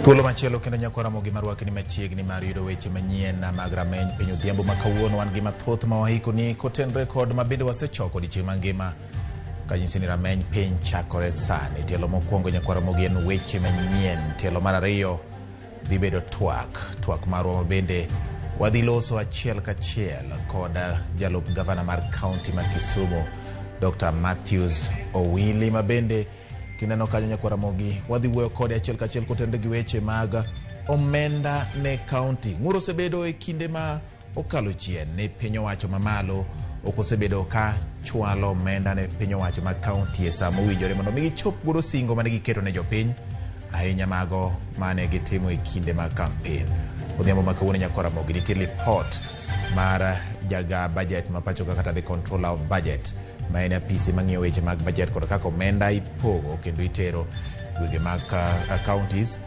Thuolo machielo kendo nyako Ramogi marwakni machiegni mar yudo weche manyien mag rameny piny odhiambo ma kawuono. Wan gi mathoth ma waikoni kotenre kod ma bende wasechoko odiechieng' mangima kanyisi ni rameny piny chakore sani. Tielo mokwongo nyako Ramogi en weche manyien. Tielo mar ariyo dhi bedo twak. Twak marwa ma bende wadhi loso achiel kachiel kod jalup gavana mar kaunti ma Kisumu Dr. Matthews Owili ma bende kineno kanyo nyakwa Ramogi wadhi wuoyo kode achiel kachiel kotenre gi weche mag omenda ne kaunti. Ng'ur osebedo e kinde ma okalo chien ni piny owacho mamalo ok osebedo ka chwalo omenda ne piny owacho mag kaunti e sa mowinjore mondo mi gichop godo singo mane giketo ne jopiny ahinya mago mane gitimo e kinde mag kampen. Odhiambo ma kawuono nyakwa Ramogi nitie lipot mar jaga budget ma pacho ka kata the controller of budget ma en apisi mang'iyo weche mag budget kod kaka omenda ipogo kendo itero gwenge mag counties.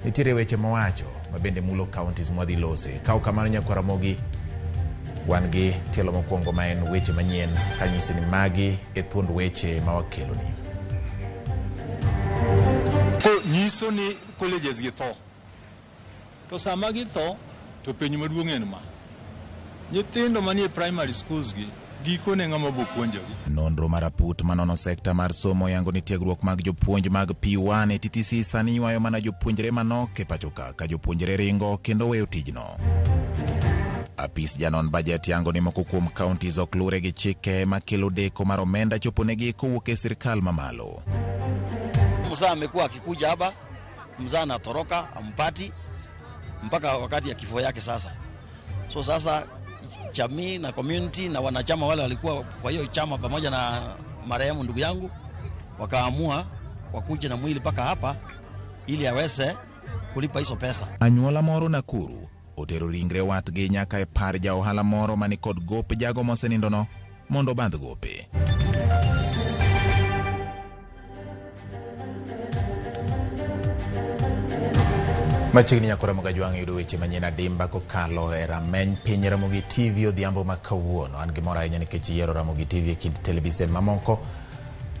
Nitiere weche mowacho ma bende mulo counties mwadhi lose. Ka ok kamano nyakwa Ramogi wan gi tielo mokwongo ma en weche manyien kanyisi ni magi e thuond weche ma wakeloni. Ko nyiso ni colleges gi tho. To sama githo, to penjo maduong' en ma. Nyithindo manie primary schools gi, gikone ng'ama bo puonjogi? Nonro mar aput manono sekta mar somo yango ni tiegruok mag jopuonj mag P1 e TTC sani ywayo mana jopuonjre manok e pacho ka, ka jopuonjre ringo kendo weyo tijno. Apis janon budget yango ni moko kuom counties ok lure gi chike makelo deko mar omenda choponegi kowuok e sirkal mamalo. Mzaa amekuwa akikuja hapa, mzaa anatoroka ampati mpaka wakati ya kifo yake sasa. So sasa jamii na community na wanachama wale walikuwa kwa hiyo chama pamoja na marehemu ndugu yangu wakaamua wakuje na mwili mpaka hapa ili aweze kulipa hizo pesa. Anyuola moro Nakuru otero ringre watgi nyaka e par ja ohala moro mani kod gop jago mosenindono mondo obandh gope. Machiegni nyako Ramogi Ajwang' yudo weche manyien adimba kokalo e rameny piny Ramogi TV odhiambo ma kawuono. An gi mor ahinya nikech iyiero Ramogi TV e kind televisen mamoko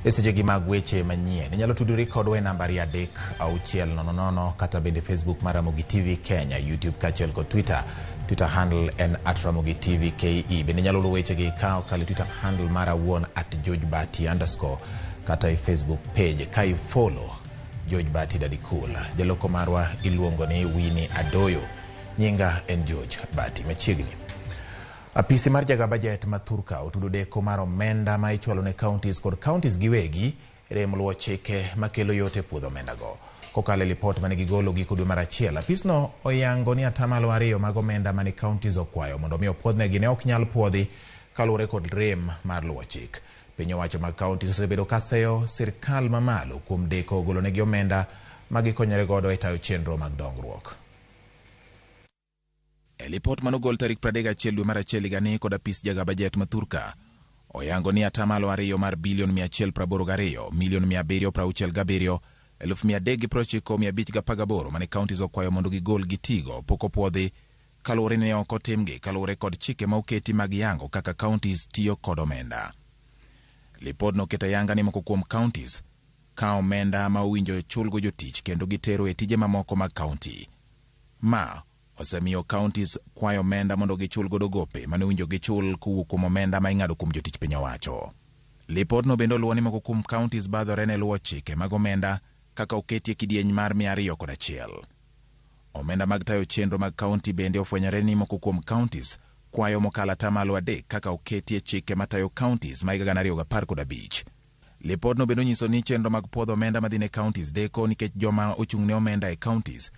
e sechegi mag weche manyien. Inyalo tudori kodwa e namba 23600 kata bende Facebook mar Ramogi TV Kenya, YouTube kaachiel kod Twitter. Twitter handle en at Ramogi TV KE. Bende inyalo luwo wechegi ka okalo e Twitter handle mara awuon at George Bati underscore kata e Facebook page ka i follow George Bati Daddy Cool. Jaloko marwa iluongo ni Winnie Adoyo. Nyinga en George Bati. Machiegni. Apisi mar jaga budget ma thurka otudo deko mar omenda ma ichwalo ne counties kod counties giwegi rem luwo chike makelo yot e puodho omenda go. Kokalo e lipot mane gigolo giko dwe mar achiel, apisno oyango ni atamalo 2 mag omenda mane counties okwayo mondo mi opuodhnegi ne ok nyal puodhi kaluwore kod rem mar luwo chik. Piny owacho mag counties osebedo ka seyo sirkal mamalo kuom deko golonegi omenda ma gikonyore godo e tayo chenro mag dongruok. E lipot manogol tarik 31 dwe mar achiel higani kod apis jaga budget ma thurka, oyango ni atamalo 2 mar bilion 182 milion 767 390,518 mane counties okwayo mondo gigol gitigo pok opuodhi kaluwore ni ne ok otimgi kaluwore kod chike ma oketi mag yango kaka counties tiyo kod omenda. Lipodno oketo ayanga ni moko kuom counties ka omenda ma owinjo chulgo jotich kendo gitero e tije mamoko mag county. Ma osemiyo counties kwayo omenda mondo gichul godo gope mane owinjo gichul kowuok kuom omenda ma ing'ado kuom jotich piny owacho. Lipodno bende oluwo ni moko kuom counties badhore ne luwo chike mag omenda kaka oketi e kidieny mar 201. Omenda mag tayo chenro mag county bende ofwenyore ni moko kuom counties kwayo mokalo atamalo 3 kaka oketi e chike matayo counties ma higa 2015. Lipodno bende onyiso ni chenro mag puodho omenda madhi ne counties deko nikech joma ochung' ne omenda e counties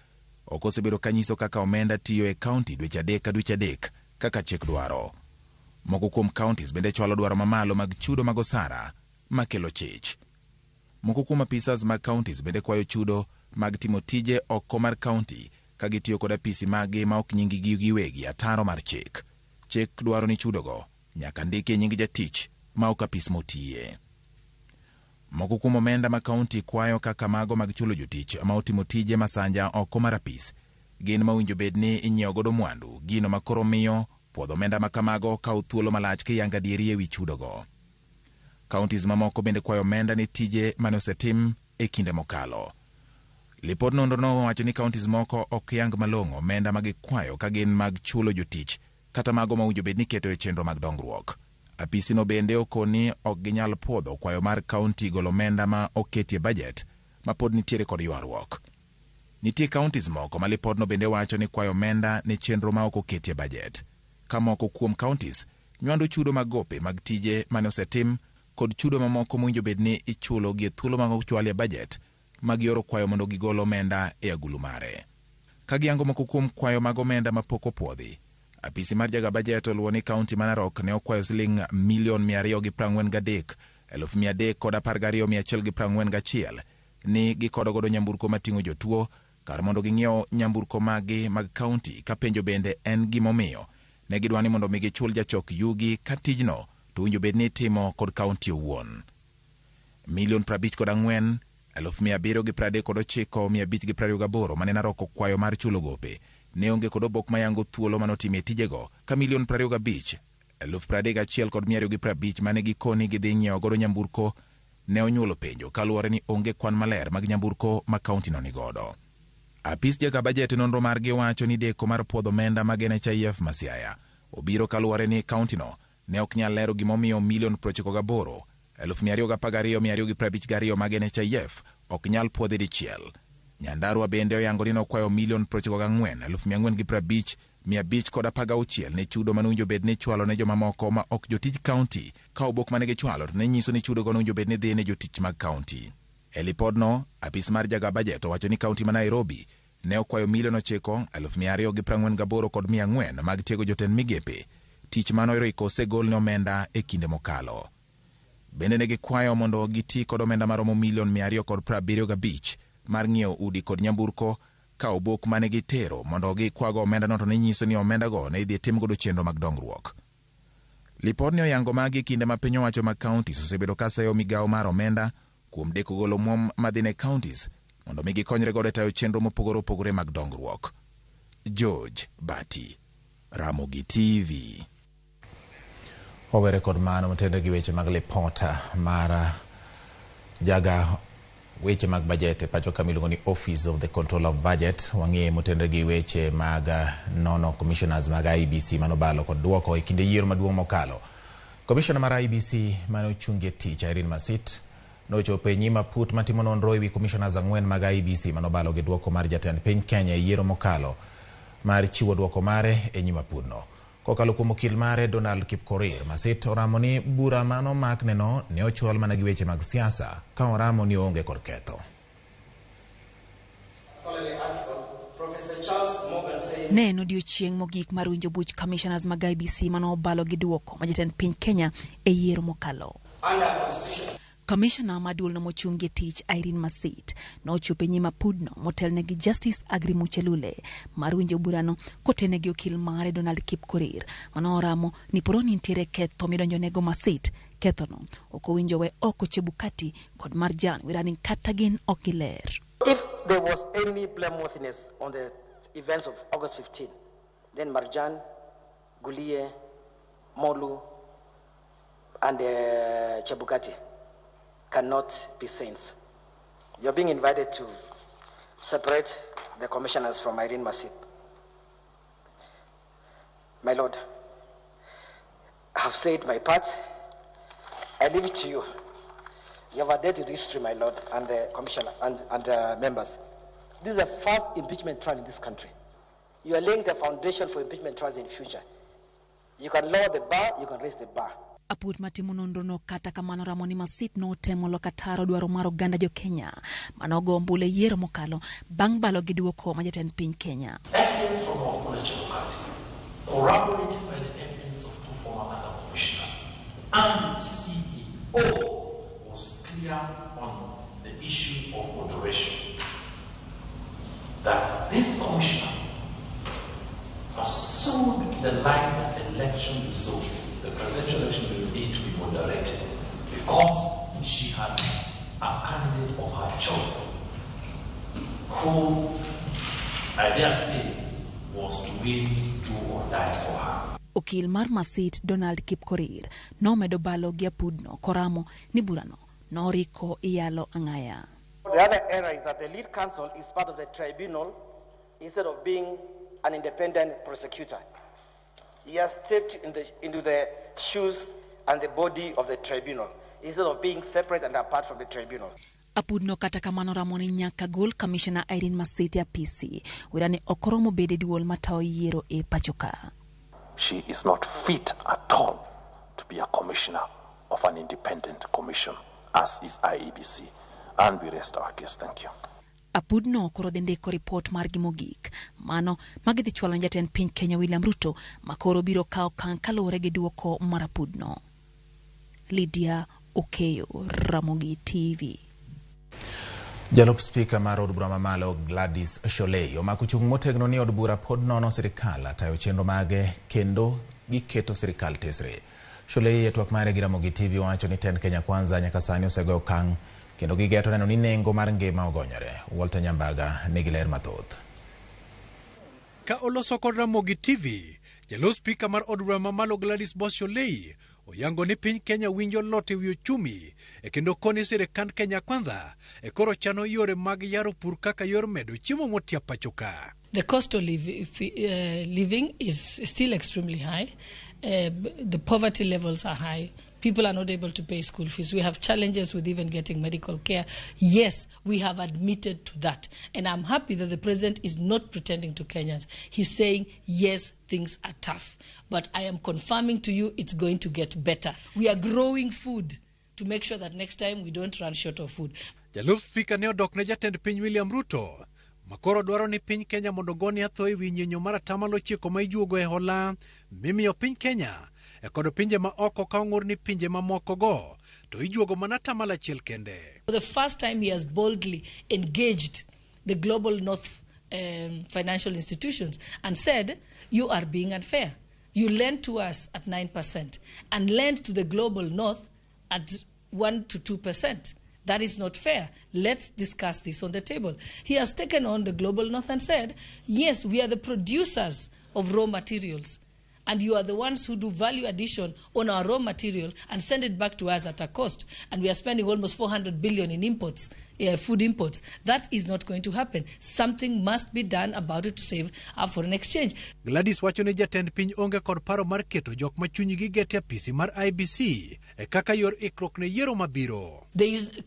ok osebedo ka nyiso kaka omenda tiyo e county dweche 3 ka dweche 3 kaka chik dwaro. Moko kuom counties bende chwalo dwaro mamalo mag chudo mag osara makelo chich. Moko kuom apisas mag counties bende kwayo chudo mag timo tije oko mar county ka gitiyo kod apisi maggi ma ok nying-gi giwegi ataro mar chik. Chik dwaro ni chudogo nyaka ndiki e nying jatich ma ok apis motiye. Moko kuom omenda ma kaunti kwayo kaka mago mag chulo jotich ma otimo tije masanja oko mar apis gin ma owinjo bed ni inyiewo godo mwandu, gino ma koro miyo puodho omenda ma kamago kawo thuolo malach kiyango adieri ewi chudogo. Counties mamoko bende kwayo omenda ne tije mane osetim e kinde mokalo. Lipod nonrono owacho ni counties moko ok yang malong'o omenda ma gikwayo ka gin mag chulo jotich kata mago ma owinjo bed ni iketo e chenro mag dongruok. Apisino bende okoni ok ginyal puodho kwayo mar kaunti golo omenda ma oketie bajet ma pod nitiere kod ywaruok. Nitie counties moko ma lipodno bende wacho ni kwayo omenda ne chenro ma ok oketie bajet. Ka moko kuom counties nywando chudo mag gope mag tije mane osetim kod chudo mamoko mowinjo bed ni ichulo gi e thuolo mag ochwalie bajet ma gioro kwayo mondo gigol omenda e agulu mare. Ka giyango moko kuom kwayo mag omenda mapok opuodhi, apisi mar jaga bajet oluwo ni kaunti ma Narok ne okwayo siling milion 243,312,141 ni gikodo godo nyamburko mating'o jotuo kar mondo ging'iew nyamburko maggi mag kaunti, ka penjo bende en gimomiyo ne gidwa ni mondo mi gichul jachok yugi ka tijno to owinjo bed ni itimo kod kaunti owuon. Milion 54,739,528 mane Narok okwayo mar chulo gope ne onge kod obok mayango thuolo manotimie tijego, ka milion 25,031,250 mane gikoni gidhi nyiewo godo nyamburko ne onyuolo penjo kaluwore ni onge kwan maler mag nyamburko ma kauntino nigodo. Apis jaga bajet nonro margi wacho ni deko mar puodho omenda mag NHIF ma Siaya obiro kaluwore ni kauntino ne ok nyal lero gimomiyo milion 98,212,252 mag NHIF ok nyal puodhi dichiel. Nyandarua bende oyango ni nokwayo milion 94,450,516 ne chudo manowinjo bed ni ichwalo ne jomamoko ma ok jotij kaunti, ka obok mane gichwalo to ne nyiso ni chudogo nowinjo bed ni dhi ne jotich mag kaunti. E lipodno, apis mar jaga bajet owacho ni kaunti ma Nairobi ne okwayo milion 9,248,400 mag tiego jotend migepe, tich mano osegol ne omenda e kinde mokalo. Bende ne gikwayo mondo giti kod omenda maromo milion 275 mar ng'iewo udi kod nyamburko, ka obok mane gitero mondo gikwago omendano to ne nyiso ni omendago ne idhi tim godo chenro mag dongruok. Lipodni oyango magi kinde ma piny owacho mag counties osebedo ka seyo migawo mar omenda kuom deko golo omwom madhi ne counties mondo mi gikonyre godo e tayo chenro mopogore opogore mag dongruok. George Bati, Ramogi TV. Wawere kod mano motenore gi weche mag lipota mar jaga weche mag bajet e pacho ka miluongo ni Office of the Controller of Budget. Wang'e motenore gi weche mag nono commissioners mag IEBC manobalo kod duoko e kinde yiero maduong' mokalo. Commissioner mar IEBC mane ochungie tich Irene Masit nochopo e nyim aput matimo nonro ewi commissioners 4 mag IEBC manobalo gi duoko mar jatend piny Kenya e yiero mokalo mar chiwo duoko mare e nyim apudno. Kokalo kuom okil mare Donald Kipkorir, Masit oramo ni bura manomakneno ne ochwal mana gi weche mag siasa ka oramo ni oonge kod ketho. Ne en odiochieng' mogik mar winjo buch commissioners mag IEBC manobalo gi duoko ma jatend piny Kenya e yiero mokalo. Commissioner ma duolno mochung' e tich Irene Masit nochopo e nyim apudno motelne gi Justice Agri Muchelule mar winjo burano kotene gi okil mare Donald Kipkorir manoramo ni poro ni nitiere ketho midonjonego Masit. Kethono ok owinjo we oko Chebukati kod Marjan Wirani kata gin ok giler. If there was any blameworthiness on the events of August 15, then Marjan, Gulie, Molu, and Chebukati cannot be saints. You're being invited to separate the commissioners from Irene Masit. My Lord, I have said my part. I leave it to you. You have a dirty history, my Lord, and the commissioner and the members. This is the first impeachment trial in this country. You are laying the foundation for impeachment trials in future. You can lower the bar, you can raise the bar. Aput matimo nonrono kata kamano ramo ni Masit notemo loko ataro dwaro mar oganda jo Kenya manogo ombulu e yiero mokalo bang' balo gi duoko ma jatend piny Kenya. Evidence from Wafula Chebukati, corroborated by the evidence of two former other commissioners and CEO, was clear on the issue of moderation. That this commissioner pursued the line that election results, the presidential election, will need to be moderated because she had a candidate of her choice who, I dare say, was to win, do or die for her. Okil mar Masit Donald Kipkorir nomedo balo gi apudno koramo ni burano noriko iyalo ang'aya. The other error is that the lead counsel is part of the tribunal instead of being an independent prosecutor. He has stepped into the shoes and the body of the tribunal instead of being separate and apart from the tribunal. Apudno kata kamano ramo ni nyaka gol Kamishna Irene Masit e apisi wera ni ok oromo bedo e duol matayo yiero e pacho ka. She is not fit at all to be a commissioner of an independent commission, as is IEBC. And we rest our case. Thank you. Apudno koro dhi ndiko ripot margi mogik mano magidhi chwalo ne jatend piny Kenya William Ruto makoro biro kawo okang' kaluwore gi duoko mar apudno. Lydia Okeyo, Ramogi TV. Jalup spika mar od bura mamalo Gladys Shollei omako chung' motegno ni od bura pod nono sirikal tayo chenro mage kendo giketo sirikal tesre. Shollei e twak mare gi Ramogi TV wacho ni tend Kenya Kwanza nyaka sani osegoyo okang' kendo gigeto neno ni nengo mar ngima ogonyore. Walter Nyambaga nigi ler mathoth. Ka oloso kod Ramogi TV, jalup spika mar od bura mamalo Gladys Boss Shollei oyango ni piny Kenya winjo lot e wi ochumi e kendo koni sirikand Kenya Kwanza e koro chano yore mag yaro pur kaka yor medo chiemo motia pacho ka. The cost of living is still extremely high. The poverty levels are high. People are not able to pay school fees. We have challenges with even getting medical care. Yes, we have admitted to that. And I'm happy that the president is not pretending to Kenyans. He's saying, yes, things are tough. But I am confirming to you it's going to get better. We are growing food to make sure that next time we don't run short of food. Jalup spika ne odok ne jatend piny William Ruto makoro dwaro ni piny Kenya mondo gone atho e wi nyinyo mar atamalo 9 ma ijuogo e hola mimiyo piny Kenya e kod pinje ma oko ka ong'ur ni pinje mamoko go to ijuogo mana atamalo 1 kende. For the first time he has boldly engaged the global north financial institutions and said, you are being unfair. You lend to us at 9% and lend to the global north at 1 to 2%. That is not fair. Let's discuss this on the table. He has taken on the global north and said, yes, we are the producers of raw materials, and you are the ones who do value addition on our raw material and send it back to us at a cost. And we are spending almost 400 billion in imports, food imports. That is not going to happen. Something must be done about it to save our foreign exchange. Gladys wacho ni jatend piny onge kod paro mar keto jok ma chunygi gete apisi mar IBC e kaka yor ikruok ne yiero mabiro.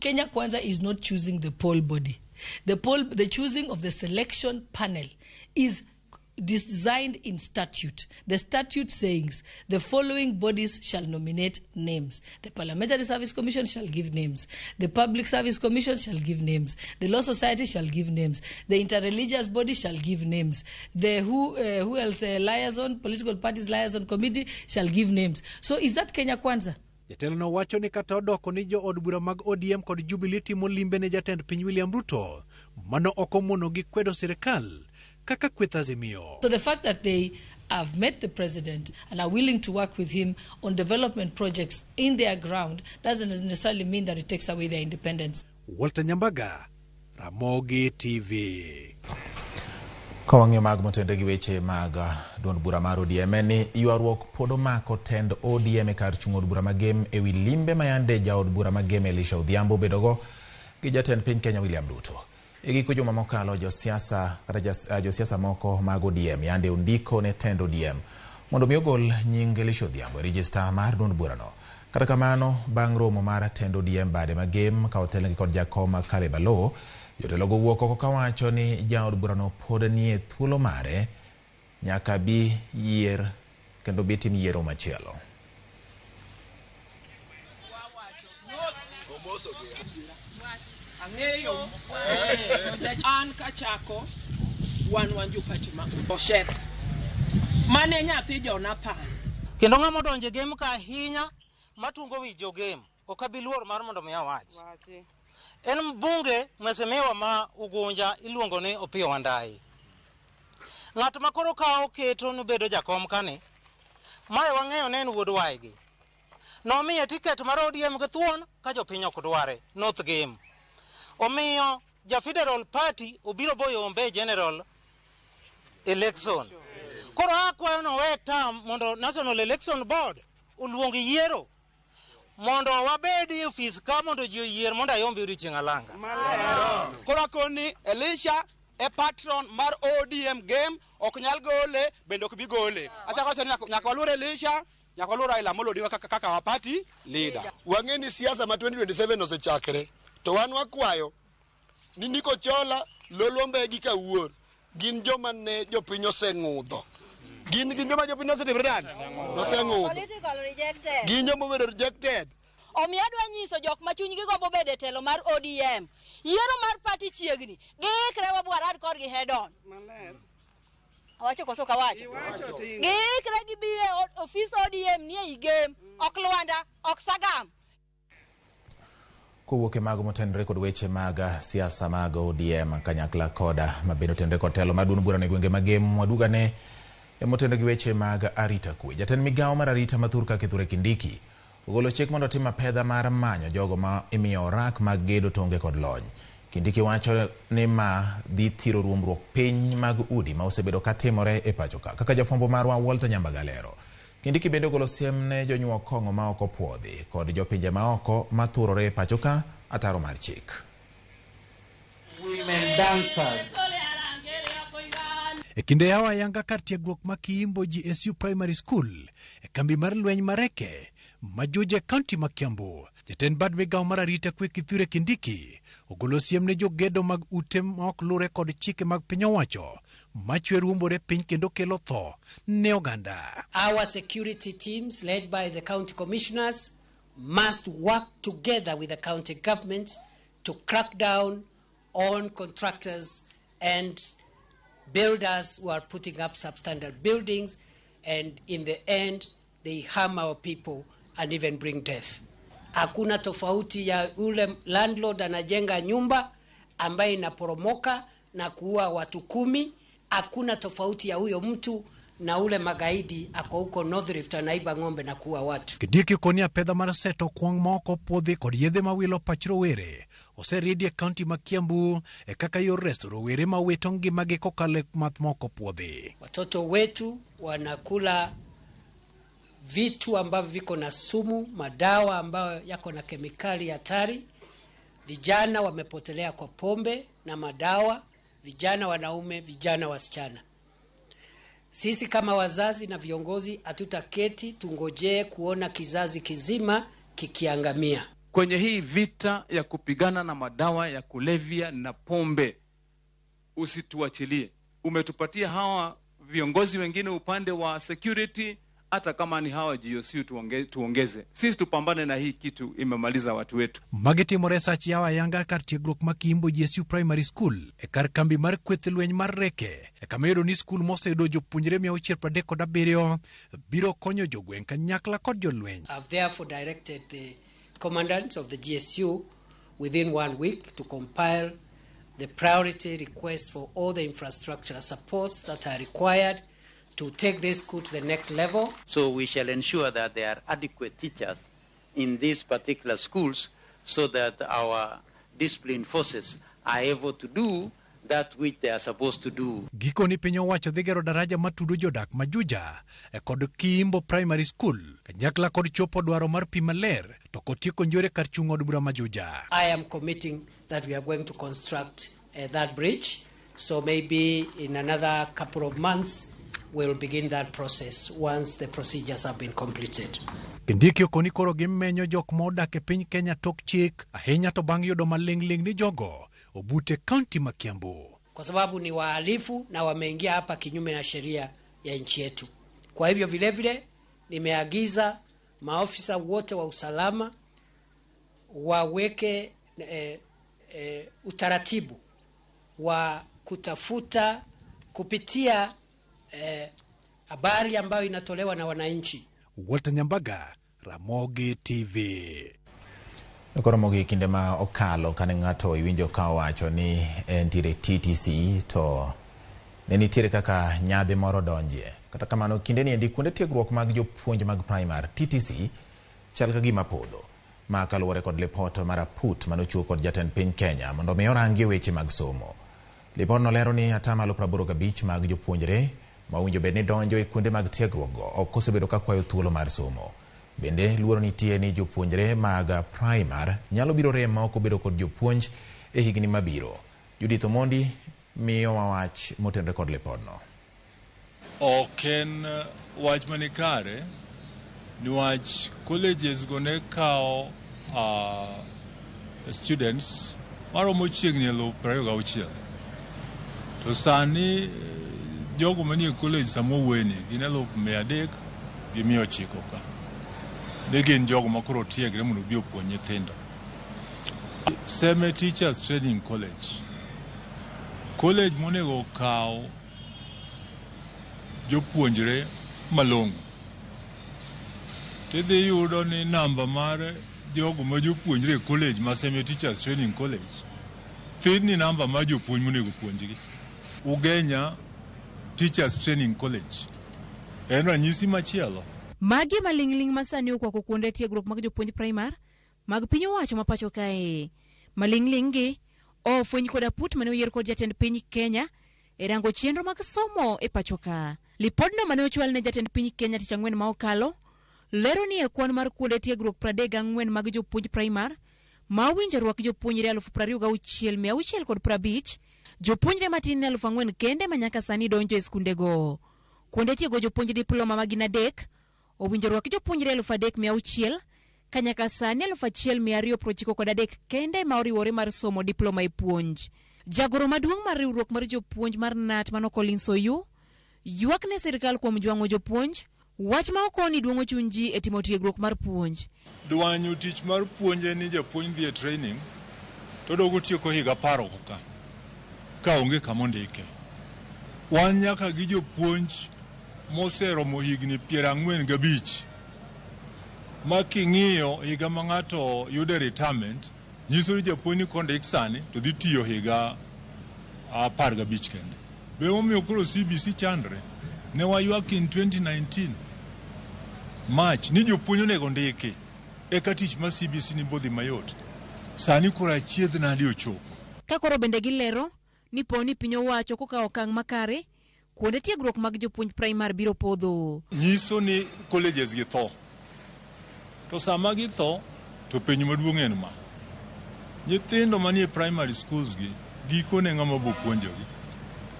Kenya Kwanza is not choosing the poll body. The choosing of the selection panel is designed in statute. The statute says the following bodies shall nominate names. The Parliamentary Service Commission shall give names. The Public Service Commission shall give names. The Law Society shall give names. The interreligious body shall give names. The who else? Liaison, political parties liaison committee shall give names. So is that Kenya Kwanza? Jatelo no wacho ni kata odoko ni jo od bura mag ODM kod Jubilee timo limbe ne jatend piny William Ruto, mano ok omono gi kwedo sirikal kaka kweth Azimio. So the fact that they have met the president and are willing to work with him on development projects in their ground doesn't necessarily mean that it takes away their independence. Walter Nyambaga, Ramogi TV. Ka wang'iyo mag motende gi weche mag duond bura mar ODM ni ywaruok pod omako tend ODM e kar chung' od bura magem ewi limbe ma yande jaod bura magem Elisha Odhiambo obedogo gi jatend piny Kenya William Ruto. E giko juma mokalo josiasa kata josiasa moko mag ODM yande ondiko ne tend ODM mondo mi ogol nying Elisha Odhiambo e rejista mar duond burano. Kata kamano bang' romo mar tend ODM bade magem ka otelnegi kod jakom Caleb Aloo, jotelo go wuok oko kawacho ni jaod burano pod nie thuolo mare nyaka bi yier kendo bi tim yiero machielo. An kachako wan jo party ma Osheth mane nyathi Jonathan kendo ng'ama odonje game ka ahinya matungo wi jo game ok abi luor mar mondo mi awach. En mbunge mheshimiwa ma Ugunja iluongo ni Opiyo Wandayi. Ng'at ma koro ka oketo ni bedo jakom kani, mae wang'eyo ne en wuod waygi. Nomiye tiket mar ODM gi thuon ka jopiny ok dware, North Gem. Omiyo ja Federal Party obiro boyombe e general election. Koro akwayo ni owe tam mondo National Election Board oluong yiero mondo wabed e ofis ka mondo ji oyier mondo ayombi odiochieng' alanga. Koro akoni Elisha e patron mar ODM game ok nyal gole bende ok bi gole. Achako wacho ni nyaka waluor Elisha, nyaka waluor Raila Amolo Odinga kaka wa party leader. Wang'e ni siasa ma 2027 osechakre to wan wakwayo ni Nico Chola, Lolwe Mbegi Kawuor gin joma ne jopiny oseng'udho. Gin joma jopiny osetimre nade? Oseng'udho. Political rejected. Gin joma obedo rejected. Omiyo adwa nyiso jok ma chunygi gombo bedo e telo mar ODM. Yiero mar party chiegni. Giikre wabwarad kodgi head on. Awacho koso ok awacho? Giikre gibi e ofis ODM nie ei Gem. Ok Lwanda, ok Sagam. Kowuok e mago motenore kod weche mag siasa mag ODM kanyakla koda mabende otenore kod telo mar duond burano e gwenge mag Gem, wadugane motenore gi weche mag arita kwe. Jatend migawo mar arita mathur ka Kithure Kindiki ogolo chik mondo otim apedha mar manyo jogo ma imiyo orak mag gedo tonge kod lony. Kindiki wacho ni ma dhi thiro ruombruok piny mag udi ma osebedo katimore e pacho ka. Kaka jafwambo marwa Walter Nyambaga lero. Kindiki bende ogolo siem ne jonyuok kong'o ma ok opuodhi kod jopinje ma oko mathurore e pacho ka ataro mar chik. Women dancers. E kinde yawo ayanga kar tiegruok ma Kiimbo GSU Primary School e kambi mar lweny Mareke ma Juja e kaunti ma Kiambu. Jatend bad migawo mar arita kwe Kithure Kindiki ogolo siem ne jogedo mag ute ma ok lure kod chike mag piny owacho machwe ruombore piny kendo kelo tho ne oganda. Our security teams led by the county commissioners must work together with the county government to crack down on contractors and builders who are putting up substandard buildings, and in the end they harm our people and even bring death. Hakuna tofauti ya ule landlord anajenga nyumba ambaye inaporomoka na kuua watu 10. Hakuna tofauti ya huyo mtu na ule magaidi ako huko North Rift anaiba ng'ombe na kuua watu. Kindiki koni apedha mar seto kwong' ma ok opuodhi kod yedhe mawilo pach rowere oseriedi e kaunti ma Kiambu e kaka yor reso rowere ma wito ngimagi kokalo e math ma ok opuodhi. Watoto wetu wanakula vitu ambavyo viko na sumu, madawa ambayo yako na kemikali hatari. Vijana wamepotelea kwa pombe na madawa, vijana wanaume, vijana wasichana. Sisi kama wazazi na viongozi hatutaketi tungojee kuona kizazi kizima kikiangamia. Kwenye hii vita ya kupigana na madawa ya kulevya na pombe, usituachilie. Umetupatia hawa viongozi wengine upande wa security, hata kama ni hawa GOC tuongeze. Sisi tupambane na hii kitu imemaliza watu wetu. Magi timore sach yawo ayanga kar tiegruok ma Kiimbo GSU Primary School e kar kambi mar kweth lweny mar Reke e kama iyudo ni skul moseyudo jopuonjre 637 biro konyo jogweng' kanyakla kod jolweny. I've therefore directed the commandant of the GSU within 1 week to compile the priority requests for all the infrastructure supports that are required to take this school to the next level. So we shall ensure that there are adequate teachers in these particular schools so that our discipline forces are able to do that which they are supposed to do. Gikoni piny owacho dhi gero daraja matudo jodak ma Juja e kod Kiimbo Primary School kanyakla kod chopo dwaro mar pi maler to kod tieko njore kar chung' od bura ma Juja. I am committing that we are going to construct that bridge, so maybe in another couple of months we'll begin that process once the procedures have been completed. Kindiki okoni koro gimenyo jok ma odak e piny Kenya tok chik ahinya to bang' yudo maling'ling' ni jogo obute kaunti ma Kiambu. Kwa sababu ni wahalifu na wameingia hapa kinyume na sheria ya nchi yetu. Kwa hivyo vile vile nimeagiza maofisa wote wa usalama waweke utaratibu wa kutafuta kupitia habari ambayo inatolewa na wananchi. Walter Nyambaga, Ramogi TV. Koro mogik kinde ma okalo kane ng'ato iwinjo ka owacho ni entiere TTC to ne nitiere kaka nyadhi moro donjie. Kata kamano kinde ni endi kuonde tiegruok mag jopuonj mag primar TTC chal ka gima podho. Ma kaluwore kod lipot mar aput manochiw kod jatend piny Kenya mondo mi orangie weche mag somo. Lipodno lero ni 85% mag jopuonjre ma owinjo bed ni donjo e kuonde mag tiegruok go ok osebedo ka kwayo thuolo mar somo. Bende luoro nitie ni jopuonjre mag primar nyalo biro rem ma ok obedo kod jopuonj e higni mabiro. Judith Omondi miyowa wach motenore kod lipodno. Ok en wach manikare niwach colleges go ne kawo students maromo chiegni 26,000. To sani jogo manie college sama wawuoyeni gin 300,900 ka. Ne gin jogo ma koro otiegre mondo obi opuonj nyithindo. Seme Teachers Training College. College monego okaw jopuonjre malong'o. Tidhi yudo ni namba mar jogo ma jopuonjre e college ma Seme Teachers Training College thin ni namba mar jopuonj monego puonjgi. Ugenya Teachers Training College en ranyisi machielo. Magi maling'ling' ma sani okwako kuonde tiegruok mag jopuonj primar mag piny owacho ma pacho kae. Maling'ling' gi ofweny kod aput mane oyier kod jatend piny Kenya e rango chenro mag somo e pacho ka. Lipodno mane ochwal ne jatend piny Kenya tich ang'wen ma okalo lero ni e kwan mar kuonde tiegruok 34 mag jopuonj primar ma owinjo rwak jopuonjre 26,650, jopuonjre matin ne 4,000 kende ma nyaka sani donjo e skundego. Kuonde tiego jopuonj diploma ma gin 3 owinjo rwak jopuonjre 3,600 ka nyaka sani 1,293 kende ma oriwore mar somo diploma e puonj. Jagoro maduong' mar riwruok mar jopuonj mar KNUT mano Collins Oyu ywak ne sirkal kuom jwang'o jopuonj, wach ma okoni duong'o chuny ji e timo tiegruok mar puonj. Dwanyo tich mar puonj en ni japuonj dhi e training to dogo tieko higa 10 oko ka onge kama ondike. Wan nyaka gi jopuonj moseromo higni 45 ma king'iyo higa ma ng'ato yude retirement nyiso ni japuonj ni kondik sani to dhi tiyo higa 15 kende. Be momiyo koro CBC chandre? Ne waywak in 2019 March ni jopuonj onego ndiki eka tich mar CBC ni bodhi mayot. Sani koro achiedh nade ochopo. Ka koro bende gilero ni po ni piny owacho kokawo okang' makare, kuonde tiegruok mag jopuonj primar biro podho. Nyiso ni colleges gi tho. To sama githo to penjo maduong' en ma. Nyithindo manie primary schools gi gikone ng'ama bo puonjogi.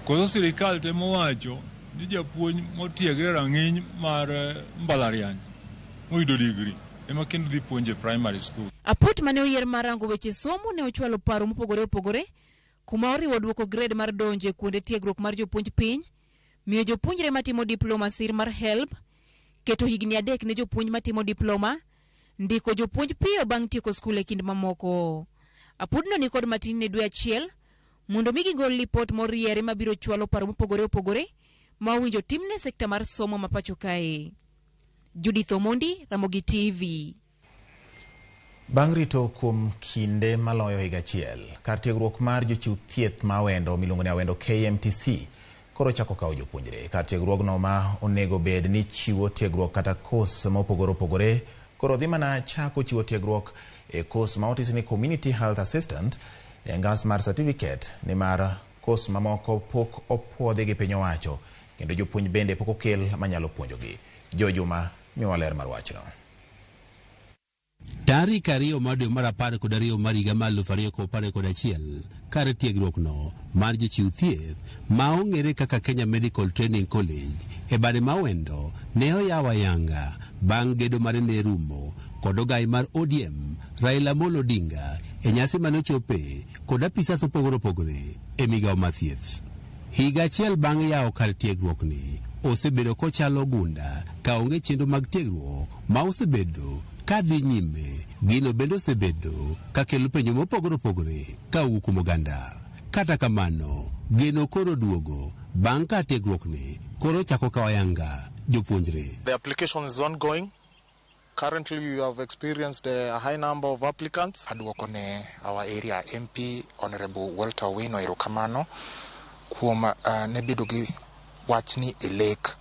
Koso sirikal temo wacho ni japuonj motiegre rang'iny mar mbalariany moyudo degree ema kendo dhi puonjo e primary school. Aput mane oyier mar rango weche somo ne ochwalo paro mopogore opogore kuma oriwo duoko grade mar donjo e kuonde tiegruok mar jopuonj piny, miyo jopuonjre matimo diploma sir mar HELB, keto higni 3 ne jopuonj matimo diploma, ndiko jopuonj piyo bang' tieko skul e kind mamoko. Apudno ni kod matin ne dwe 1 mondo mi gigol lipot moriere mabiro chwalo paro mopogore opogore ma owinjo timne sekta mar somo ma pacho kae. Judith Omondi, Ramogi TV. Bang' rito kuom kinde maloyo higa achiel, kar tiegruok mar jochiw thieth ma Awendo miluongo ni Awendo KMTC koro chako kawo jopuonjre. Kar tiegruogno ma onego bed ni chiwo tiegruok kata kos mopogore opogore koro dhi mana chako chiwo tiegruok e kos ma otis ni Community Health Assistant e ngas mar certificate nimar kos mamoko pok opuodhi gi piny owacho kendo jopuonj bende pok okel manyalo puonjogi. Jo Juma miwa ler mar wachno. Tarik 2 mar dwe mar 12 mar higa mar 2021 kar tiegruok no mar jochiw thieth ma ong'ere kaka Kenya Medical Training College e bade ma Awendo ne oyaw ayanga bang' gedo mare ne rumo kod ogai mar ODM Raila Amolo Odinga e nyasi mane ochope kod apisas mopogore opogore e migawo mar thieth. Higa achiel bang' yawo kar tiegruok ni osebedo kochalo gunda ka onge chenro mag tiegruok ma osebedo ka dhi nyime. Gino bende osebedo ka kelo penjo mopogore opogore ka owuok kuom oganda. Kata kamano, geno koro duogo bang' ka tiegruok ni koro chako kawo ayanga jopuonjre. The application is ongoing. Currently, we have experienced a high number of applicants. Aduoko ne our area MP Honorable Walter Owino erokamano kuom ne bedo gi wachni e lek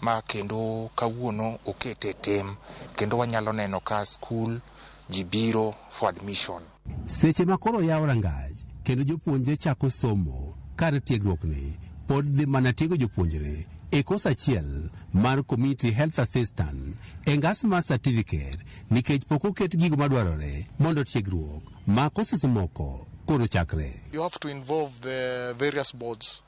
ma kendo kawuono okete e tim kendo wanyalo neno ka skul ji biro for admission. Seche ma koro oyaw rangach kendo jopuonjre chako somo kar tiegruokni pod dhi mana tiego jopuonjre e kos achiel mar Community Health Assistant e ngas mar certificate nikech pok oket gigo madwarore mondo tiegruok ma courses moko koro chakre. You have to involve the various boards.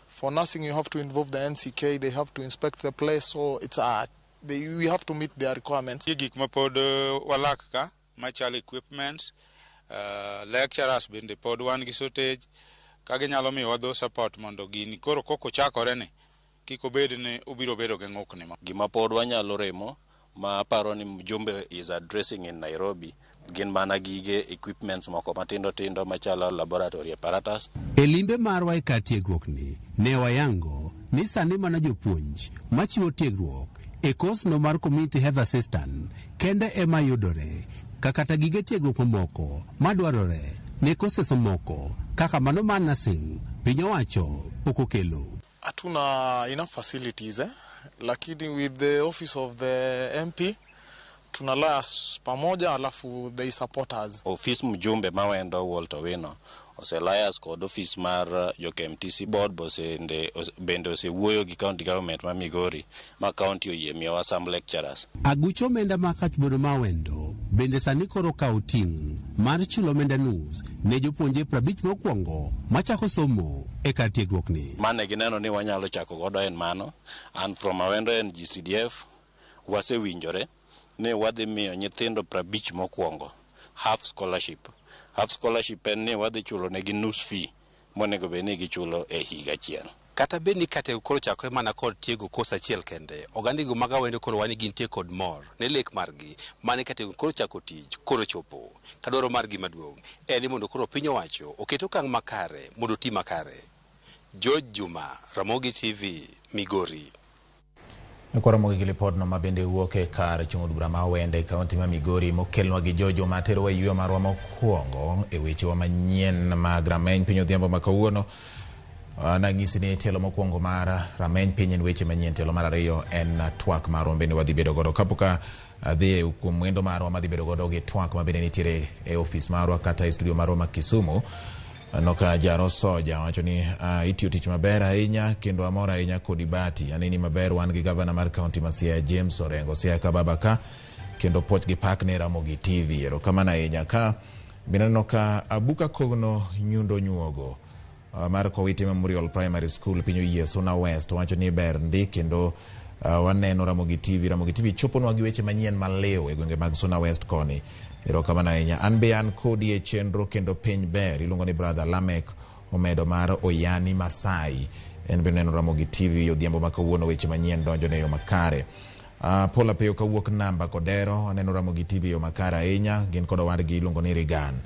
For nursing, you have to involve the NCK. They have to inspect the place, so it's a, they, we have to meet their requirements. Nitie gik ma pod walak ka machalo equipments, lecturers bende pod wan gi shortage ka ginyalo miyowa dho support mondo gini koro kok ochakore ni kik obed ni obiro bedo gi ng'ukni. Gima pod wanyalo remo ma aparo ni mjumbe is addressing in Nairobi gin mana gige equipments moko matindo tindo machalo laboratory apparatus. E limbe marwa e kar tiegruokni, ne wayango ni sani mana jopuonj machiwo tiegruok e kosno mar Community Health Assistant kende ema yudore, ka kata gige tiegruok mamoko madwarore ne courses moko kaka mano mar nursing piny owacho pok okelo. Hatuna enough facilities, eh? Lakini with the office of the MP tunalaya pamoja, alafu they support us. Ofis mjumbe mawendo Walter Owino ose liaise kod ofis mar jo KMTC board bosende bende osewuoyo gi county government ma Migori ma county oyie miyowa some lecturers. Aguch omenda ma kach bodo mawendo bende sani koro kawo ting' mar chulo omenda nus ne jopuonjre 50 mokwongo machako somo e kar tiegruokni. Mane gineno ni wanyalo chako godo en mano and from Awendo en GCDF wasewinjore ni wadhi miyo nyithindo 50 mokwongo half scholarship. Half scholarship en ni wadhi chulo negi nus fee monego bed ni gichulo e higa achiel. Kata bed ni kata koro chakore mana kod tiego kos achiel kende, ogandigo mag Awendo koro wani gintie kod mor ne lek margi mane kata koro chako tich koro chopo. Ka dwaro margi maduong' en ni mondo koro piny owacho oket okang' makare mondo oti makare. George Juma, Ramogi TV, Migori. Koro mogik gi lipodno ma bende wuok e kar chung' od bura ma Awendo e kaunti ma Migori mokelnwa gi Jojo materowa e yweyo marwa mokwongo e wechewa manyien mag rameny piny odhiambo ma kawuono. Nang'isi ni tielo mokwongo mar rameny piny en weche manyien, tielo mar ariyo en twak marwa bende wadhi bedo godo. Kapok adhi kuom wendo marwa madhi bedo godo gi twak ma bende nitiere e ofis marwa kata e studio marwa ma Kisumu. Aneno ka Jaro Soja wacho ni itiyo tich maber ahinya kendo amor ahinya kodi Bati. Aneni maber wan gi gavana mar kaunti ma Siaya James Orengo Siaya ka baba ka kendo puoch gi pak ne Ramogi TV. Erokamano ahinya ka bende aneno ka Abuka Kogno Nyundo Nyuogo mar Kowiti Memorial Primary School piny oyie Suna West wacho ni ber ndi kendo waneno Ramogi TV. Ramogi TV choponwa gi weche manyien maliw e gwenge mag Suna West koni. Erokamano ahinya. An be an kodi e chenro kendo piny ber. Iluongo ni Brother Lamek Omedo mar Oyani Masai. En be neno Ramogi TV odhiambo ma kawuono weche manyien donjo ne yo makare. Paul Apiyo kawuok namba Kodero aneno Ramogi TV yo makare ahinya. Gin kod owadgi iluongo ni Regan.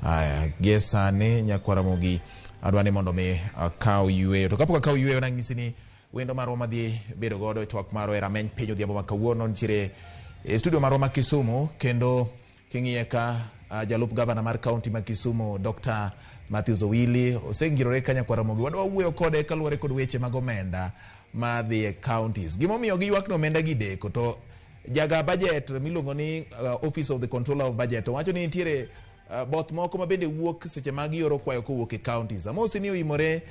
Aya, gie sani nyakwa Ramogi adwa ni mondo mi akaw yweyo. To kapok akaw yweyo nang'isi ni wendo marwa madhi bedo godo e twak marwa e rameny piny odhiambo ma kawuono nitiere e studio marwa ma Kisumu kendo king'iye ka jalup gavana mar kaunti ma Kisumu Dr. Matthews Owili osengirore ka nyakwar Ramogi. Wadwa wuoyo kode kaluwore kod weche mag omenda madhi e counties. Gimomiyo giywak ni omenda gi deko to jaga budget miluongo ni Office of the Controller of Budget owacho ni nitiere both moko ma bende wuok seche ma gioro kwayo kowuok e counties. Amosi ni oimore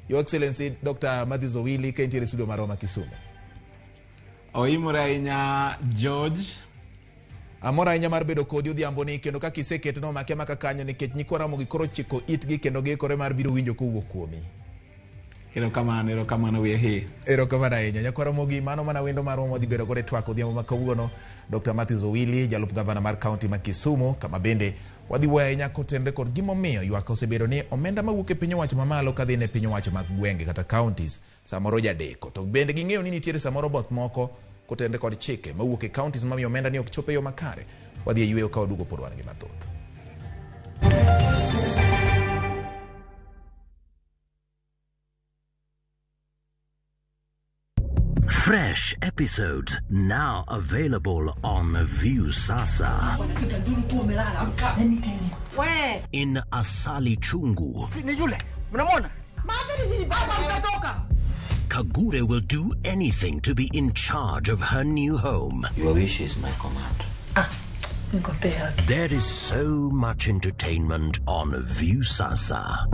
Your Excellency Dr. Matthews Owili ka intiere e studio marwa ma Kisumu. Oimore ahinya George. Amor ahinya mar bedo kodi odhiambo ni kendo kaka iseketno omake amaka kanyo nikech nyikwa Ramogi koro chiko itgi kendo giikore mar biro winjo kowuok kuomi. Erokamano, erokamano, we are here. Erokamano ahinya. Nyakwa Ramogi, mano mana wendo marwa mwadhi bedo godo e twak odhiambo ma kawuono, Dr. Matthews Owili, jalup gavana mar kaunti ma Kisumu, kama bende wadhi wuoyo ahinya kotenore kod gimomiyo ywak osebedo ni omenda mawuok e piny owacho mamalo kadhi ne piny owacho mag gwenge kata counties samoro jadeko. To bende ging'eyo ni nitiere samoro both moko kotenore kod chike mawuok e counties mamiyo omenda ni ok chop e yo makare. Wadhi e yweyo ka waduogo pod wan gi mathoth. Fresh episodes now available on Viusasa. In Asali Chungu, Kagure will do anything to be in charge of her new home. Your wish is my command. There is so much entertainment on Viusasa.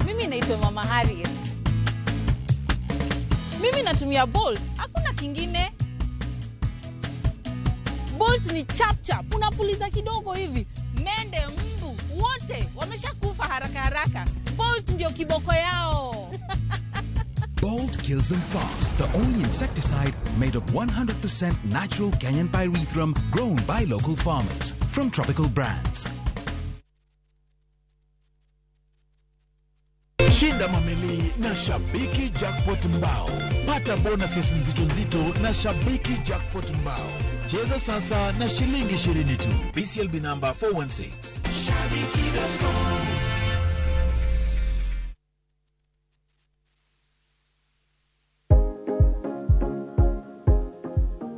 Mimi naitwa Mama Harriet. Mimi natumia Bolt, hakuna kingine. Bolt ni chap chap, unapuliza kidogo hivi, mende, mbu, wote wameshakufa haraka haraka. Bolt ndio kiboko yao. Bolt kills them fast, the only insecticide made of 100% natural Kenyan pyrethrum grown by local farmers from Tropical Brands. Shinda mameli na Shabiki Jackpot Mbao. Pata bonuses nzito nzito na Shabiki Jackpot Mbao. Cheza sasa na shilingi 20 tu. BCLB number 416. Shabiki.com.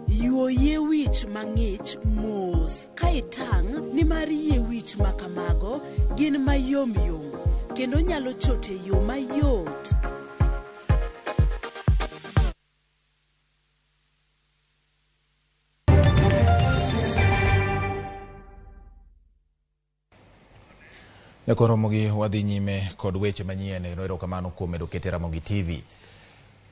Yuo yie wich mang'ich mos ka itang' nimar yie wich ma kamago gin mayomyom kendo nyalo chot e yo mayot. Nyako Ramogi wadhi nyime kod weche manyien. Erokamano kuom medo kete Ramogi TV.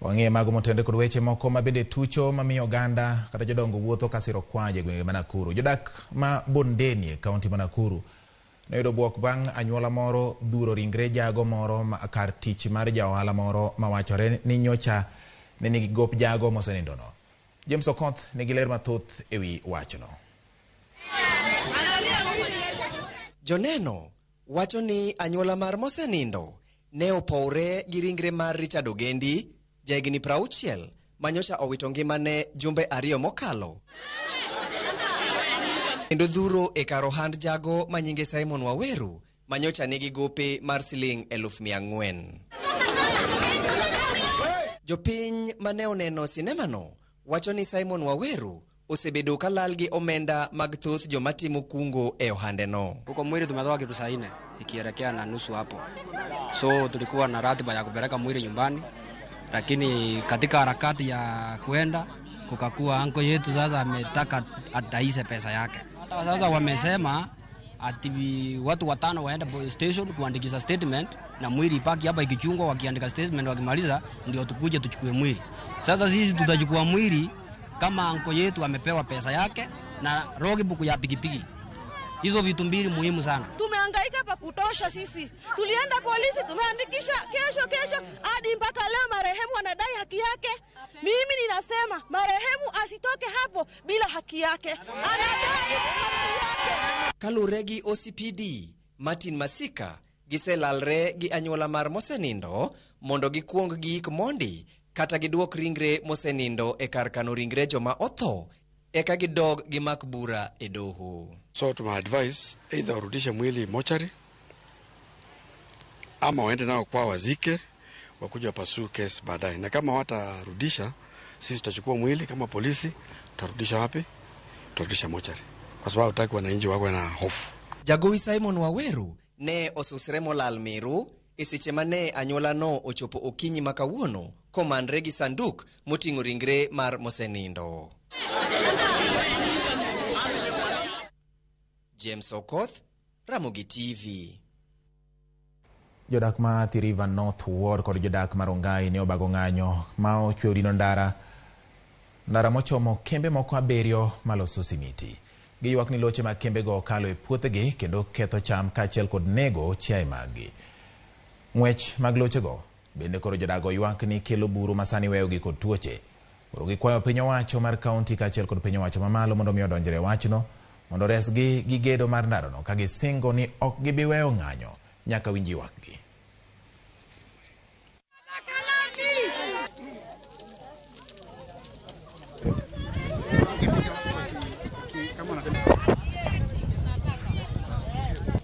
Wang'e mago motende kod weche moko mabende tucho mamiyo oganda kata jodongo wuotho kasiro kwaje e gwenge ma Nakuru. Jodak ma Bondeni e kaunti ma Nakuru noyudo bwok bang' anyuola moro dhuro ringre jago moro ma kar tich mar ja ohala moro mawachore ni nyocha ne nigi gop jago mosenindono. James Okoth nigi ler mathoth ewi wachno. Joneno wacho ni anyuola mar mosenindo ne opowre gi ringre mar Richard Ogendi, jahigni 60, manyocha owito ngimane jumbe 2 mokalo. Kendo dhuro e kar ohand jago manyinge Simon Waweru, manyocha nigi gope mar siling 400,000. Jopiny mane oneno sinemano wacho ni Simon Waweru osebedo kalal gi omenda mag thoth joma timo kungo e ohandeno. Huko mwili tumetoka kitu saa 4 ikielekea na nusu hapo. So tulikuwa na ratiba ya kupeleka mwili nyumbani, lakini katika harakati ya kuenda kukakuwa anko yetu sasa ametaka adaise pesa yake. Sasa wamesema ati watu 5 waende police station kuandikisha statement na mwili ipaki hapa ikichungwa, wakiandika statement wakimaliza ndio tukuje tuchukue mwili. Sasa sisi tutachukua mwili kama anko yetu amepewa pesa yake na logbook ya pikipiki. Hizo vitu mbili muhimu sana. Tumehangaika pa kutosha sisi. Tulienda polisi tumeandikisha kesho kesho hadi mpaka leo marehemu anadai haki yake. Mimi ninasema marehemu asitoke hapo bila haki yake. Anadai haki yake. Kalure gi OCPD Martin Masika giselalre gi anyuola mar mosenindo mondo gikuong giik mondi kata giduok ringre mosenindo e kar kano ringre joma otho eka gidog gimak bura e doho. So to my advice, either warudishe mwili mochari ama waende nao kwa wazike wakuja pasue case baadaye. Na kama watarudisha, sisi tutachukua mwili kama polisi, tutarudisha wapi? Tutarudisha mochari. Kwa sababu hatutaki wananchi wawe na hofu. Jagowi Simon Waweru ne osusre molal Meru e seche mane anyuola no ochopo okinyi ma kawuono komanre gi sanduk moting'o ringre mar mosenindo. James Okoth, Ramogi TV. Jodak ma Athi River North Ward kod jodak ma Rongai ne obago ng'anyo ma ochwe dino ndara mochomo kembe moko 7 maloso simiti. Giywak ni loche mag kembego okalo e puothegi kendo ketho cham kaachiel kod nego chiaye maggi. Ng'wech mag lochego bende koro jodago ywak ni kelo buru masani weyogi kod tuoche. Koro gikwayo piny owacho mar kaunti kaachiel kod piny owacho mamalo mondo mi odonjre e wachno mondo resgi gi gedo mar ndarono ka gisingo ni ok gibi weyo ng'anyo nyaka winj ywakgi.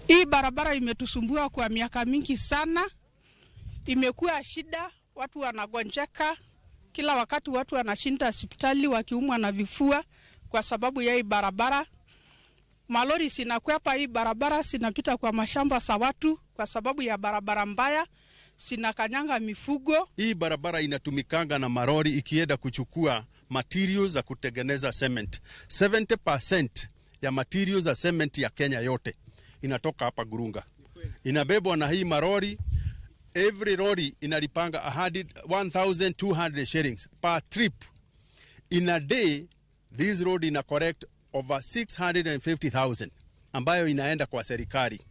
Hii barabara imetusumbua kwa miaka mingi sana, imekuwa shida, watu wanagonjeka kila wakati, watu wanashinda hospitali wakiumwa na vifua kwa sababu ya hii barabara. Malori sinakwepa hii barabara, sinapita kwa mashamba sa watu kwa sababu ya barabara mbaya, sinakanyanga mifugo. Hii barabara inatumikanga na marori ikienda kuchukua materials za kutengeneza cement. 70% ya materials za cement ya Kenya yote inatoka hapa Gurunga, inabebwa na hii marori. Every lorry inalipanga 1200 shillings per trip. In a day this road ina collect over 650,000 ambayo inaenda kwa serikali.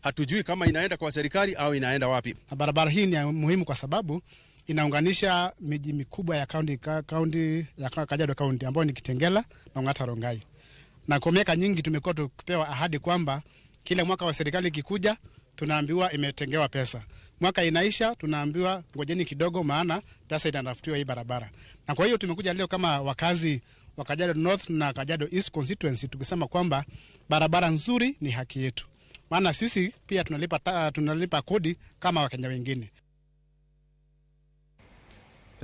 Hatujui kama inaenda kwa serikali au inaenda wapi. Na barabara hii ni muhimu kwa sababu inaunganisha miji mikubwa ya kaunti ya Kajiado County ambayo ni Kitengela na Ongata Rongai. Na kwa miaka nyingi tumekuwa tukipewa ahadi kwamba kila mwaka wa serikali ikikuja tunaambiwa imetengewa pesa. Mwaka inaisha tunaambiwa ngojeni kidogo maana pesa inatafutiwa hii barabara. Na kwa hiyo tumekuja leo kama wakazi wa Kajiado North na Kajiado East constituency tukisema kwamba barabara nzuri ni haki yetu. Maana sisi pia tunalipa kodi kama Wakenya wengine.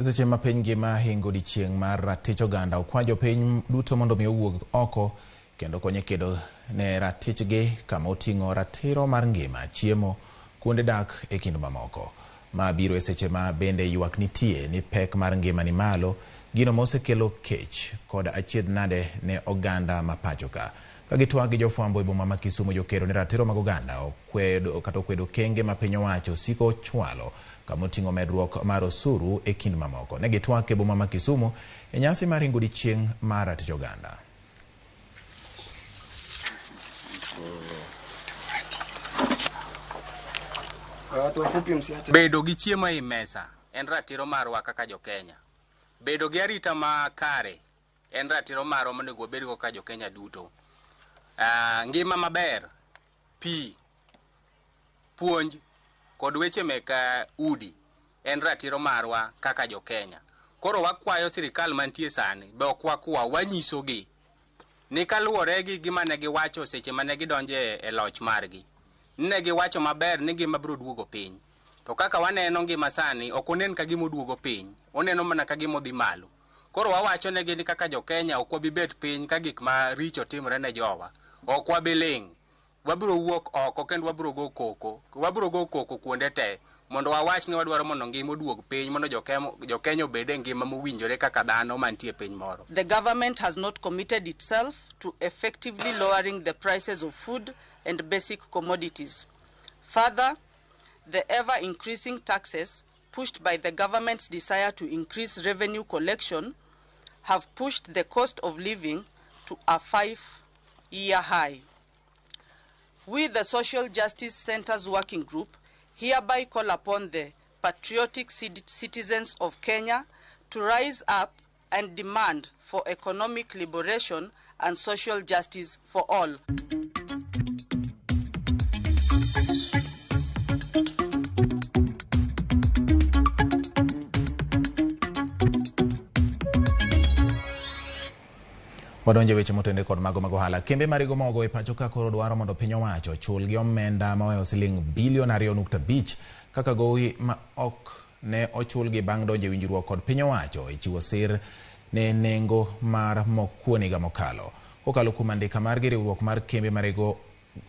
Seche ma piny ngima hingo odiechieng' mar ratich oganda okwa jopiny duto mondo mi owuog oko kendo konye kedo ne ratichgi kama oting'o ratiro mar ngima, chiemo, kuonde dak e kind mamoko. Ma biro e seche ma bende ywak nitie ni pek mar ngima ni malo, gino mosekelo kech kod achiedh nade ne oganda ma pacho ka. Ka gitwak gi jofwambo e boma ma Kisumu, jokedo ne ratiro mag oganda okwedo kata okwedo okenge ma piny owacho siko chwalo kama oting'o medruok mar osuru e kind mamoko. Ne gitwak e boma ma Kisumu e nyasi mar hingo odiechieng' mar ratich oganda. Bedo gi chiemo ei mesa en ratiro marwa kaka jo-Kenya. Bedo gi arita makare en ratiro marwa monego wabedgo kaka jo-Kenya duto. Ngima maber, pi, puonj kod weche mek udi en ratiro marwa kaka jo-Kenya. Koro wakwayo sirikal mantie sani, be ok wakwa, wanyisogi ni kaluwore gi gima ne giwacho seche mane gidonje e loch margi. Ne giwacho maber ni ngima biro duogo piny. To kaka waneno ngima sani, ok onen ka gima oduogo piny, oneno mana ka gima odhi malo. Koro wawacho negi ni kaka jo-Kenya ok wabi bet piny ka gik maricho timore ne jowa. Ok wabi ling'. Wabiro wuok oko kendo wabiro go koko. Wabiro go koko kuonde te mondo wawach ni wadwaro mondo ngima oduog piny mondo jo-Kenya obed e ngima mowinjore kaka dhano mantie e piny moro. The government has not committed itself to effectively lowering the prices of food and basic commodities. Further, the ever-increasing taxes pushed by the government's desire to increase revenue collection have pushed the cost of living to a 5-year high. We, the Social Justice Centers Working Group, hereby call upon the patriotic citizens of Kenya to rise up and demand for economic liberation and social justice for all. Wadonje weche motende kod mago mag ohala. Kembe marigo mogo e pacho ka koro dwaro mondo piny owacho ochul gi omenda maohewo siling bilion 2.5 kaka gowi ma ok ne ochulgi bang' donjo e winjruok kod piny owacho e chiwo sir ne nengo mar mok kuon higa mokalo. Kokalo kuom andika margi, riwruok mar kembe marigo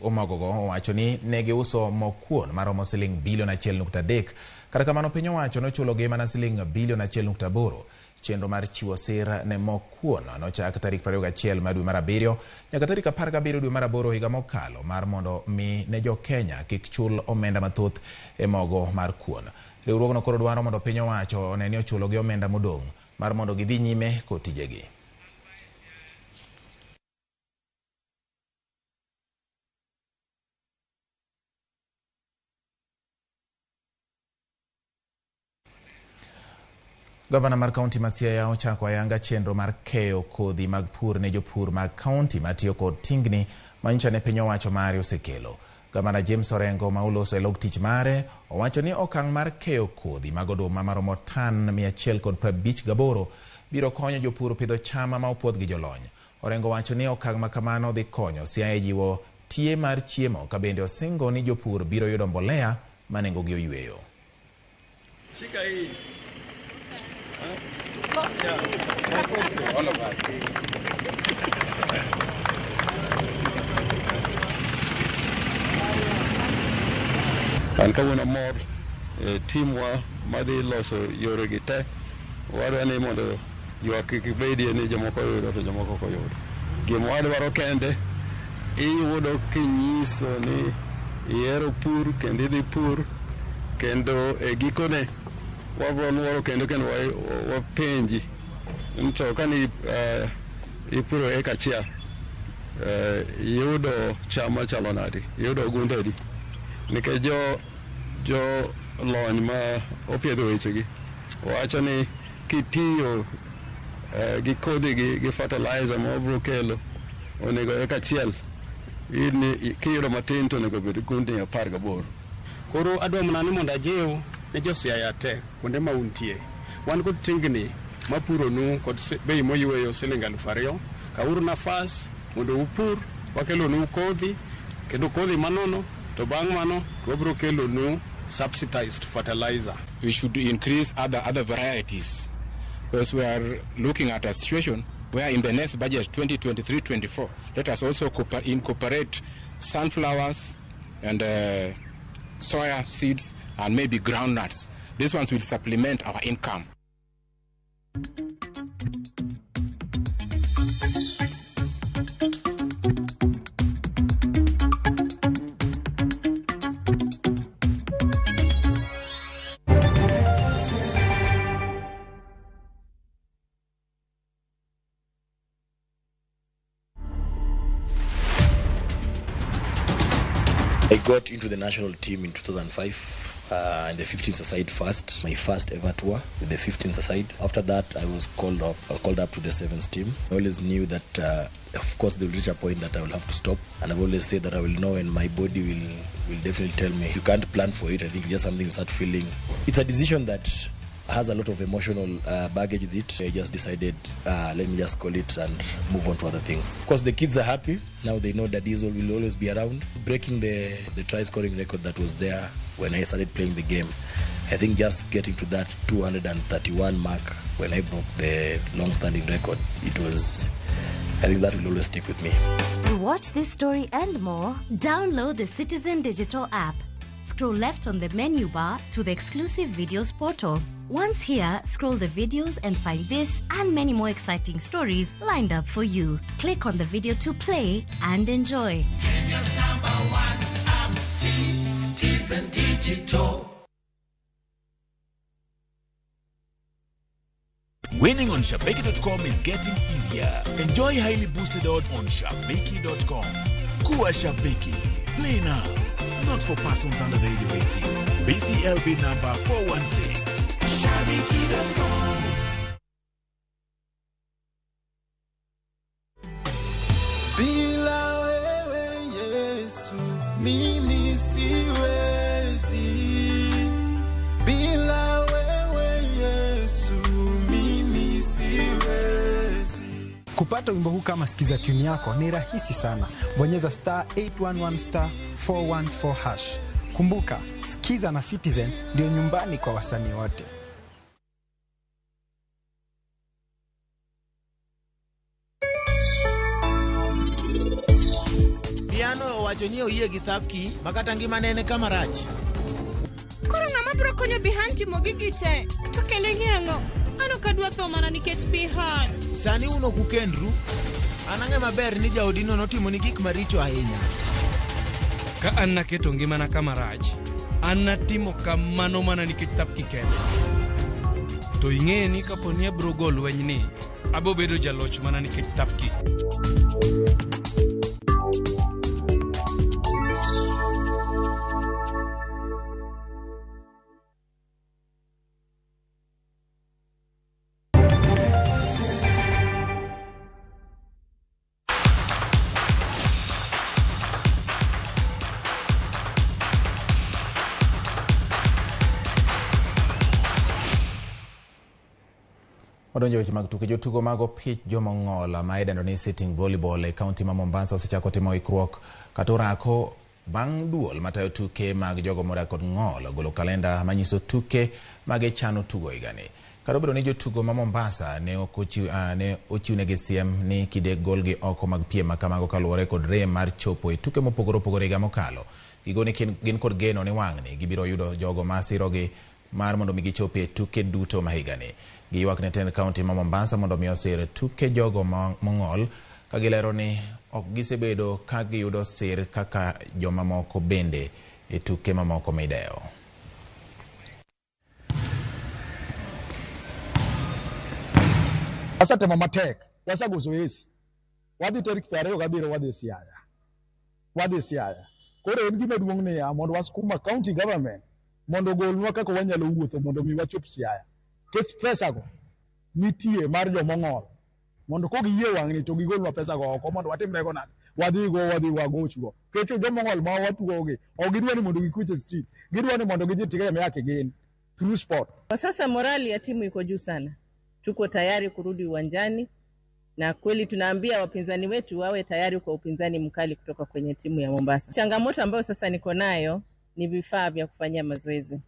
omogogo owacho ni ne giuso mok kuon maromo siling bilion 1.3. Kata kamano piny owacho nochulogi mana siling bilion 1.8. Chenro mar chiwo sir ne mok kuon nochak tarik 21 mar dwe mar 7 nyaka tarik 17 dwe mar 8 higa mokalo mar mondo mi ne jo-Kenya kik chul omenda mathoth e mogo mar kuon. Riwruogno koro dwaro mondo piny owacho one ni ochulogi omenda modong' mar mondo gidhi nyime kod tijegi. Gavana mar kaunti ma Siaya ochako ayanga chenro mar keyo kodhi mag pur ne jopur mag kaunti matiyo kod tingni manyicho ne piny owacho mare osekelo. Gavana James Orengo ma oloso e log tich mare owacho ni okang' mar keyo kodhi mag oduma maromo tan 158 biro konyo jopur pidho cham ma opuodh gi jolony. Orengo wacho ni okang' ma kamano dhi konyo Siaya e jiwo tie mar chiemo ka bende osingo ni jopur biro yudo mbolea ma nengogi oyweyo. Shika hii. All of us. An kawuono mor e timwa madhi loso yoregi te wadwa ni mondo ywak kik bedie ni jomoko oyudo to jomoko ok oyudo. Gima wadwaro kende iyudo kinyiso ni ihero pur kendo idhi pur kendo e gikone wabro luoro kendo wapenji ni to kani ipuro eka achiel iyudo cham machalo nade, iyudo ogunde adi, nikech jo lony ma opiedho wechegi wacho ni kitiyo gi kodhi gi fertilizer ma wabro kelo onego eka achiel kiyudo matin to onego bed gundni 18. Koro adwa mana ni mondo ajiw ne jo Siaya te kuonde ma untie. Wan kod tingni mapuronu kod bei moyweyo siling 2000. Kawuru nafas mondo upur, wakelonu kodhi kendo kodhi manono, to bang' mano to wabiro kelonu subsidized fertilizer. We should increase other varieties because we are looking at a situation where in the next budget 2023-24, let us also incorporate sunflowers and soya seeds and maybe groundnuts. These ones will supplement our income. I got into the national team in 2005 in the 15s aside first, my first ever tour with the 15s aside. After that, I was called up to the 7s team. I always knew that, of course, they will reach a point that I will have to stop. And I've always said that I will know, and my body will definitely tell me. You can't plan for it. I think it's just something you start feeling. It's a decision that has a lot of emotional baggage with it. I just decided, let me just call it and move on to other things. Of course, the kids are happy. Now they know that Diesel will always be around. Breaking the try-scoring record that was there when I started playing the game. I think just getting to that 231 mark when I broke the long-standing record, it was, I think that will always stick with me. To watch this story and more, download the Citizen Digital app. Scroll left on the menu bar to the exclusive videos portal. Once here, scroll the videos and find this and many more exciting stories lined up for you. Click on the video to play and enjoy. Kenya's number one app, Citizen Digital. Winning on Shabiki.com is getting easier. Enjoy highly boosted odds on Shabiki.com. Kuwa Shabiki. Play now. Not for persons under the age of 18. BCLB number 416. Shabiki.com. Bila wewe Yesu, mimi siwezi. Bila wewe Yesu, mimi siwezi. Kupata wimbo huu kama sikiza tune yako ni rahisi sana. Bonyeza star 811 star 414 hash. Kumbuka, sikiza na Citizen ndio nyumbani kwa wasanii wote. Piano owacho ni oyie gi Thapki makata ngimane ne kama rach. Koro ng'ama biro konyo Bihan timo gigi te? To kendo ing'e ang'o? An ok adwa tho mana nikech Bihan. Sani un ok ukendru. An ang'e maber ni jaodino notimoni gik maricho ahinya. Ka an naketo ngimana kama rach, an natimo kamano mana nikech Thapki kende. To ing'e ni kapo ni abiro go lwenyni, abo bedo jaloch mana nikech Thapki. Wadonjo weche mag tuke. Jotugo mag opich jomong'ol ma idendo ni sitting volleyball e kaunti ma Mombasa osechako timo ikruok kata orako bang' duol matayo tuke mag jogo modak kod ng'ol ogolo kalenda manyiso tuke magichano tugo higani. Kata obedo ni jotugo ma Mombasa ne ok ochiw, ne ochiwnegi siem ni kidek golgi oko mag piem ma kamago kaluwore kod rem mar chopo e tuke mopogore opogore higa mokalo. Gigoni gin kod geno ni wang'ni gibiro yudo jogo ma sirogi mar mondo mi gichopi e tuke duto ma higani. Giywak ne tend kaunti ma Mombasa mondo mi osir tuke jogo mong'ol ka gilero ni ok gisebedo ka giyudo sir kaka jomamoko bende e tuke mamoko midewo. Wasetemo matek, wasego zoezi. Wadhi tarik 27 wadhi Siaya. Wadhi Siaya. Koro en gima duong' niya mondo wasukuma county government mondo ogolnwa kaka wanyalo wuotho mondo mi wachop Siaya. Nikech pesa go nitie mar jomong'ol. Mondo kogiyie wang'ni to gigolnwa pesa go oko mondo watimre go nade. Wadhi go wadhi wagochgo. Nikech jomong'ol ma watugo gi ok gidwa ni mondo gikwech e street. Gidwa ni mondo gijitegemea kigin through sport. Kwa sasa morali ya timu iko juu sana, tuko tayari kurudi uwanjani na kweli tunaambia wapinzani wetu wawe tayari kwa upinzani mkali kutoka kwenye timu ya Mombasa. Changamoto ambayo sasa niko nayo ni vifaa vya kufanyia mazoezi.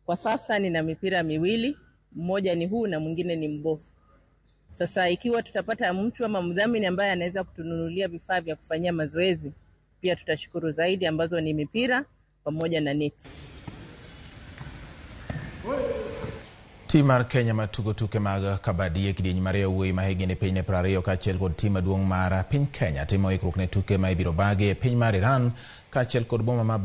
Kwa sasa nina mipira miwili, mmoja ni huu na mwingine ni mbovu. Sasa ikiwa tutapata mtu ama mdhamini ambaye anaweza kutununulia vifaa vya kufanyia mazoezi, pia tutashukuru zaidi, ambazo ni mipira pamoja na neti. Tim mar Kenya matugo tuke mag kabadi e kidieny mar yawuoyi ma higni piny ne 20 kaachiel kod tim maduong' mar piny Kenya timo ikruok ne tuke ma ibiro bagi e piny mar Iran kaachiel kod boma ma